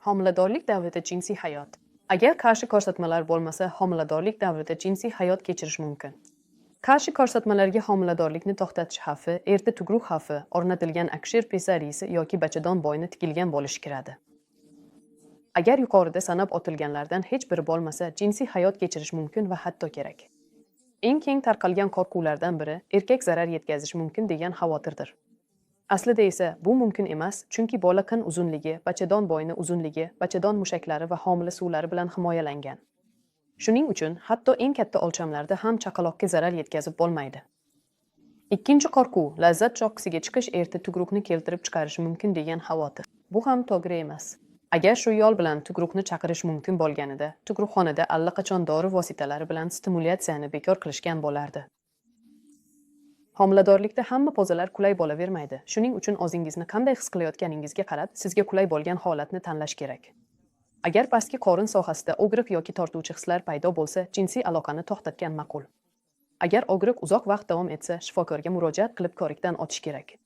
Homiladorlik davrida jinsiy hayot. Agar qarshi ko'rsatmalar bo'lmasa, homiladorlik davrida jinsiy hayot kechirish mumkin. Qarshi ko'rsatmalarga homiladorlikni to'xtatish xavfi, erta tug'ruq xavfi, o'rnatilgan akusher pesariysi yoki bachadon bo'yni tikilgan bo'lishi kiradi. Agar yuqorida sanab o'tilganlardan hech biri bo'lmasa, jinsiy hayot kechirish mumkin va hatto kerak. Eng keng tarqalgan qo'rquvlardan biri erkak zarar yetkazishi mumkin degan xavotirdir. Aslida esa bu mumkin emas, chunki bola qin uzunligi, bachadon bo'yni uzunligi, bachadon mushaklari va homila suvlari bilan himoyalangan. Shuning uchun hatto eng katta o'lchamlarda ham chaqaloqqa zarar yetkazib bo'lmaydi. Ikkinchi qo'rquv, lazzat cho'qqisiga chiqish erta tug'ruqni keltirib chiqarishi mumkin degan xavotir. Bu ham to'g'ri emas. Agar shu yo'l bilan tug'ruqni chaqirish mumkin bo'lganida, tug'ruqxonada allaqachon dori vositalari bilan stimulyatsiyani bekor qilishgan bo'lardi. Homiladorlikda hamma pozalar qulay bo'lavermaydi. Shuning uchun o'zingizni qanday his qilayotganingizga qarab, sizga qulay bo'lgan holatni tanlash kerak. Agar pastki qorin sohasida og'riq yoki tortuvchi hislar paydo bo'lsa, jinsiy aloqani to'xtatgan ma'qul. Agar og'riq uzoq vaqt davom etsa, shifokorga murojaat qilib ko'rikdan o'tish kerak.